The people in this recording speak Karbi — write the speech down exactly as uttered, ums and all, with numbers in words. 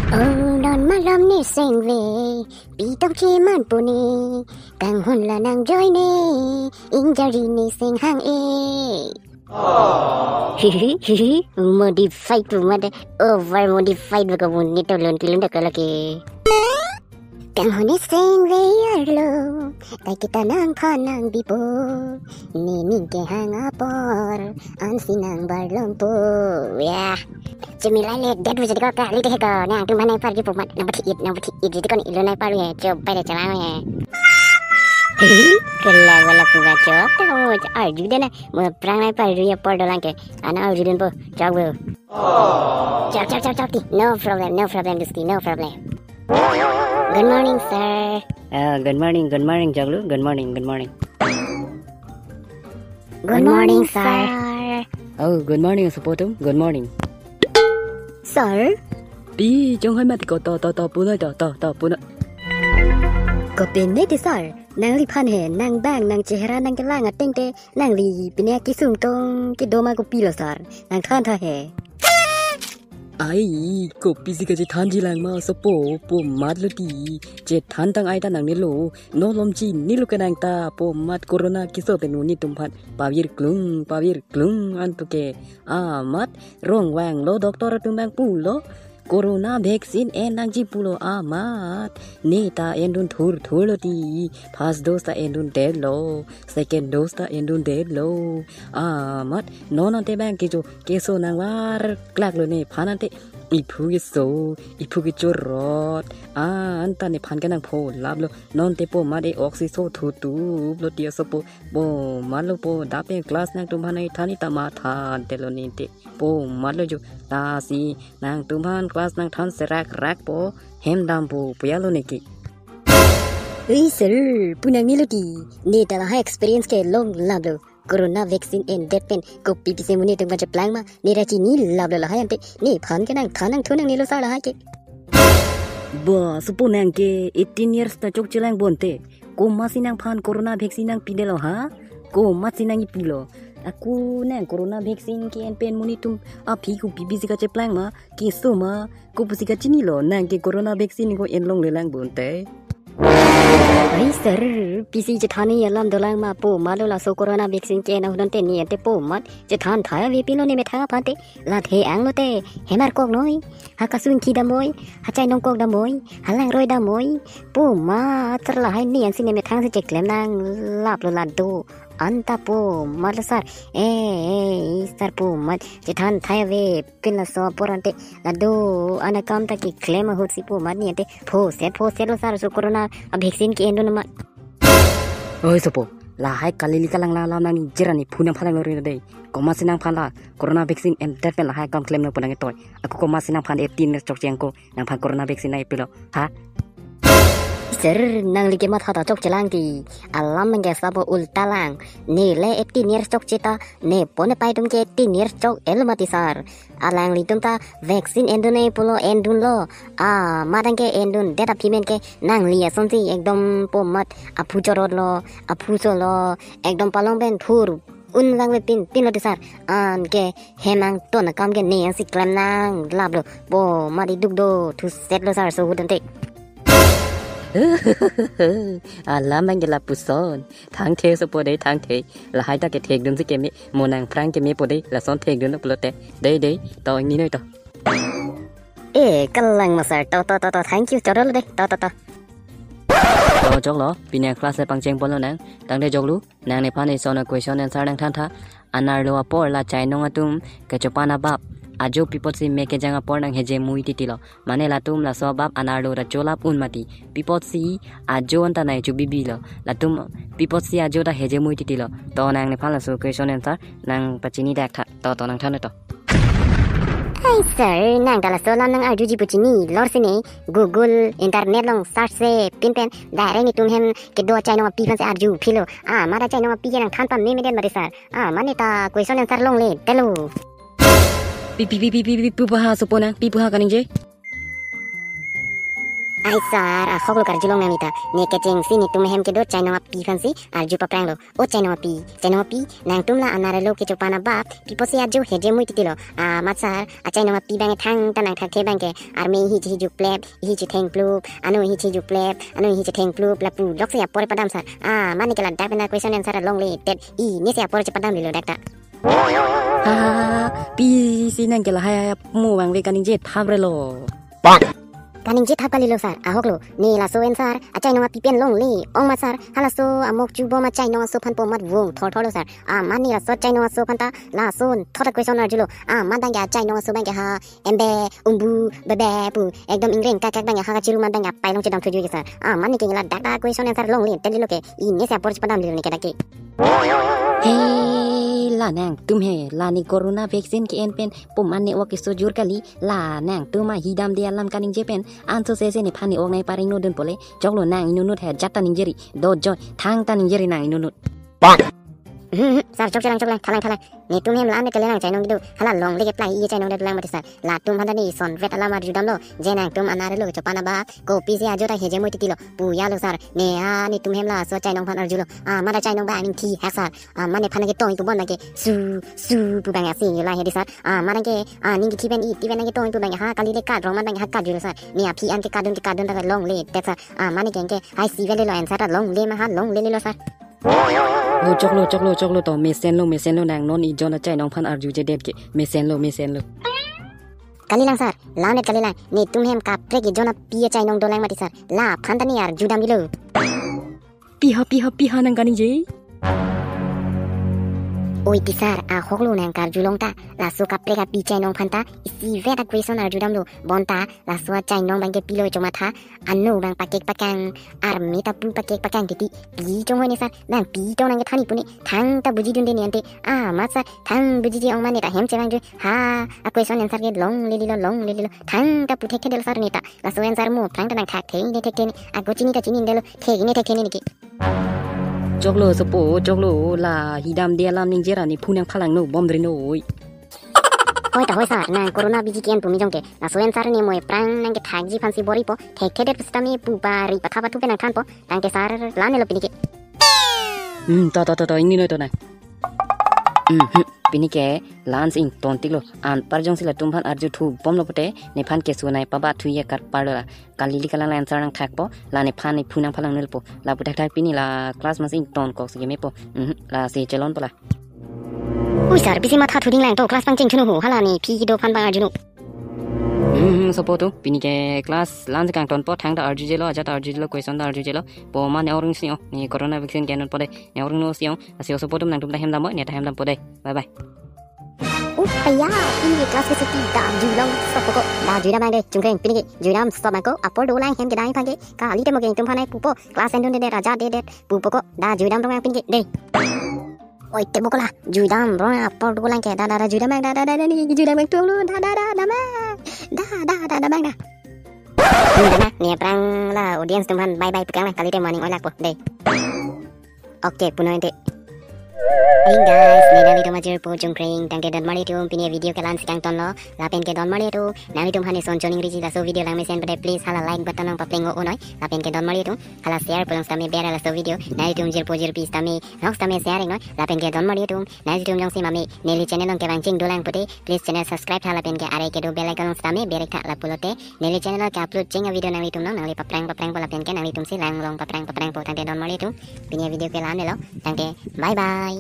Oh, non malom ne sengve, pitong cheman pune, kanghon la nang joy ne, injari ne seng hang e. Hihi, hihi, modified pu mate, over modified baka muni tolon tilon dak lagi. Kanghon ne sengve arlo, tai kita nangphan nangbipo, ne ning kehang apor, ansi nang barlongpo. Ya. Chemilai le det pu jadi ko kali deh ko. Nangtum aphan nangparju pu mat, nangpathi-it, nangpathi-it jadi ko ne ilo nangparju he. Chobai de chelang he. Kelang wala pu ma chok. Tamo arju de na. Mo prang nangparju apor dolang ke. Ana arju dunpo. Chok bo. Chok, chok, chok, chok ti. No problem, no problem, Dusti, no problem. Good morning, sir. Ah, good morning, good morning, Joglu. Good morning, good morning. Good morning, sir. Oh, good morning, asopo atum. Good morning. Sir? Pi, chonghoi mati ko, to, to, to, punoi to, to, to, punoi. Kopi ne ti, sir? Nangliphan he, nang bang, nang chehra, nang kelang ateng te, nangli pine kisung tong kedo ma kopilo, sir? Nang thantha he. Ai, kopisi kachethanji lang ma asopo, pu matlo ti. Chethantang ai ta nangnelo, no lom chinilo ke nang ta, pu mat corona keso pen monit atum aphan pavir klung, pavir klung antu ke. Amat rong vanglo, doctor atum bang pulo, corona vaccine en nangji pulo amat. Ne ta endun thurthurlo ti, first dose ta endun detlo, second dose ta endun detlo. Amat non ante bang kecho keso nangvarklaklo nephan ante, iphu keso, iphu kechorot. Ah, anta nephan ke nangpholaplo. Non te pu mat e oxy so thutuplo ti asopo. Pu matlo pu dape class nangtum aphan nangthan ita matha detlo ne te. Pu matlo jo, lasi nangtum aphan class nangthan serak rak po, hem dampo pu yalo ne ke. Ui sir, pu nangnelo ti, ne ta lahai experience kelonglaplo. Corona vaccine endet pen kopi pisi monit atum kacheplang ma, ne ra chinilaplo lahai ante, nephan ke nangthan nangthu nangnelo sir lahai ke. Ba, asopo nang ke eighteen years ta chokchelang bonte. Komatsi nangphan corona vaccine nangpidetlo ha? Komatsi nangkipilo? Ako nang corona vaccine ke-en pen monit atum aphi kopi pisi kacheplang ma, keso ma, kopusi kachinilo, nang ke corona vaccine ko enlonglelang bonte. Ai sir, pisi chethan ni alam dolang ma, pu matlo laso corona vaccine ke-en ahut ante ne ante pu mat chethantha ave pilo ne methang aphan te. La the-anglo te, hem arkok noi, ha kasungki dam noi, ha chainong kok dam noi, ha langroi dam noi, pu mat sir lahai ne ansi ne methang si cheklem nanglaplo la do. Anta pu matlo sir. Eh, eh, sir pu mat. Chethantha ave pin laso apor ante. La do-an akam ta keklem ahut si pu mat ne ante. Phoset, phosetlo sir, so corona a vaccine ke-endun ma. Oi asopo, lahai kalili kalang la lam nangning jerani phu nangphan nanglo re dei. Komatsi nangphan la corona vaccine endet pen lahai akam klemlo pu nangketoi. Ako komatsi nangphan eighteen years chokche ako nangphan corona vaccine nangpilo ha? Sir, nangli ke matha ta chokchelang ti. Alam nang ke sabo ulta lang. Ne le eighteen years chokche ta, ne po ne pai atum ke eighteen years chok-etlo mati sir. Alanglitum ta vaccine endun-e pulo endunlo. Amat nang ke endundet aphi men ke nangli asonsi ekdom pu mat aphu chorotlo, aphu solo, ekdom palong pen thur un vangve pin, pinlo ti sir. Anke hem angton akam ke ne ansi klem nanglaplo. Pu mat iduk do thusetlo sir, so ahut ante. Alam bang ke lapuson. Thangthe asopo dei, thangthe. Lahai ta kethekdun si keme, mo nangphrang kemepo dei, lason thekdun pulote. Dei, dei, to ingni noi to. Eh, kalang ma sir. To, to, to, to. Thank you. Chorolo dei. To, to, to. To choklo, pini class le pangcheng ponlo nang. Tangte choklo, nang nephan ison a question answer nangthantha. Anerlo apor la chainong atum kechopan abap ajo pi apotsi me kejang apor nanghejemui titilo. Mane latum laso abap anerlo ta cholap un mati. Pi apotsi ajo anta nangchobibilo. Latum pi apotsi ajo ta hejemui titilo. To nang nephan laso question answer nangpachini daktha. To, to nangthan to. Ai sir, nang ta laso alam nang-arjuji pu chinilor si ne, Google, internet along search se pin pen direct netum hem kedo achainong api aphan si arju philo. Amat achainong api ke nangthan pamemedet mati sir. Amat ne ta question answer longledetlo. Pi, pi, pi, pi, pi, pi, pu paha asopo nang, pi pu ha kaningje. Ai sir, ahoklo karjulong nang neta. Ne kechengsi netum hem kedo chainong api aphansi arju papranglo. O chainong api, chainong api, nangtum la anerlo kechopan abap, pi apotsi ajo heje mui titilo. Amat sir, achainong api abang thangta nangthakthe abangke, arme ihi chehi jukplep, ihi chethengplup, ano ihi chehi jukplep, ano ihi chethengplup, lapu loksi apor padam sir. Amat neke ladak pen question answer longle tet, inesi apor chepadam lilo dak ta. Ha, ha, ha, ha. Pisi nangke lahai mo abang ve kaningje thap relo. Kaningje thap kalilo sir, ahoklo. Ne laso answer achainong api pen longle. Ong ma sir, halaso amok chubom achainong aso aphan po amat vung thorthorlo sir. Amat ne laso achainong aso aphan ta lason thot a question arjulo. Amat abangke achainong aso abangke ha embe, umbu, bebe pu ekdom ingreng kakak abangke ha kachiru amat abangke apai along chedam thuju ke sir. Amat neke ladak ta question answer longle tet lilo ke, inesi apor chepadam lilo neke dak ke. He, la nangtum he, la ne corona vaccine ke-en pen, pum an ne ok keso jur kali, la nangtum ahi damde alam kaningje pen, anso sese nephan ne ok nangparingnodun pole, choklo nang inutnut he jat ta ningjeri, do joi, thangta ningjeri nang inutnut. Hmm, hmm, sir, chok chelang, choklang, thalang, thalang. Netum hem la-an ne kelelang chainong kedo, hala longle ke plai iye chainong de lang mati sir. Latum aphan ta ne isonvet alam arjudamlo, je nangtum anerlo kechopan abap, kopisi ajo ta heje mui titilo. Puyalo sir, ne a netum hem laso chainong aphan arjulo. Amat achainong abang aning thihak sir. Amat nephan nangketong pu bon abangke su su pu abang asi la hedi sir. Amat nangke aning kethi pen iti pen nangketong pu abang ha kali le kat rong amat abang ha kat julo sir. Ne aphi an kekatdun kekatdun ta longle tet sir. Amat neke ke hai si velelo answer ta longle ma ha longlelelo sir. Lo choklo, choklo, choklo to, mesenlo, mesenlo nang non ijon achainong aphan arjujedet ke. Mesenlo, mesenlo. Kalilang sir, la-an et kalilang. Netum hem kaprek ijon api achainong dolang mati sir. Laphan ta ne arjudam bilo. Piha, piha, piha nang kaningje. Oi ti sir, ahoklo nang karjulong ta. Laso kaprek api achainong aphan ta isivet a question arjudamlo. Bonta laso achainong abangke pilo chomatha. Ano abang pakek pakang, arme ta pu pakek pakang titi. Pi chonghoi ne sir, abang pi chong nangkethan pu ne. Thangta bujidunde ne ante. Amat sir, thang bujiji ong ma ne ta hem chevang jui. Ha, a question answer ke longlelelo, longlelelo. Thangta pu thekthedelo sir ne ta. Laso answer mo aphrang ta nangthakthe ne thekthe ne. Ako chini ta chinidelo, thek ne thekthe ne ke. Choklo sopo, choklo, la hi damde alam ningje ra nephu nangphalangno bomdri noi. Hoi ta hoi sir, nang corona biji ke-en pu mi jong ke. Laso answer ne mo aphrang nangkethakji aphansi bor-ipo, thekthedet pusitame pu pari patha pathu pen nangthanpo. Tangte sir, la-an elo pini ke. Hmm, to, to, to, to, ingni noi to nang. Hmm, hmm, pini ke la-ansi ington tiklo. Anpar jongsi latum aphan arju thubomlo pote, nephan keso nai paba thuye karparlo la. Kali le kalang la answer nangthakpo, la nephan nephu nangphalangnopo. Lapu thakthak pini la class masi ington kok si kemepo. Mhm, lasi chelonpo la. Ui sir, pisi matha thuding lang to, class pangcheng thuno ho, hala ne phi kedo aphan abang arjuno. Hmm, hmm, sopo atum, pini ke class la-ansi kangtonpo, thangta arjujelo, ajat arjujelo, question ta arjujelo. Po ma ne oring si ong, ne corona vaccine ke-en non po dei, ne oring no si ong, lasi sopo atum nangtum ta hem dampo, ne ta hem dampo dei. Bye bye. Oh, aya, pini ke class ke suti, da julong stop ko, da judam abang dei, chungkreng, pini ke judam stop ko, apor dolang hem kedai abangke, kali te mo ke ingtum aphan nangpupo, class endunde de, raja de de, pupo ko, da judam rong pini ke dei. Oi, tebok la, judam rong apor dolang ke, da, da, da, judam abang, da, da, da, da, ne judam abang tunglo, da, da, da, da, abang, da, da, da, da, abang, da. Hmm, da na, ne aphrang la audience atum aphan bye bye pu kang na, kali te morning oilakpo dei. Okay, puno ente. Hey guys, ne nanglitum ajirpo chungkreng, tangte donmarli atum, pini video ke la-ansi kangtonlo, lapen ke donmarli atum, nanglitum aphan ison choningriji laso video langmesen pade please hala like button nangpapleng o noi, lapen ke donmarli atum, hala share pulang sitame bera laso video, nanglitum jirpo jirpi sitame, nok sitame share noi, lapen ke donmarli atum, nanglitum jongsi mame, neli channel along kevang chingdulang pute, please channel subscribe tha lapen ke are kedo bell icon sitame berek tha lapulote, neli channel ke upload cheng a video nanglitum along nangli paprang paprangpo lapen ke nanglitum si langlong paprang paprangpo tangte donmarli atum. Pini a video ke la-an elo. Tangte bye bye.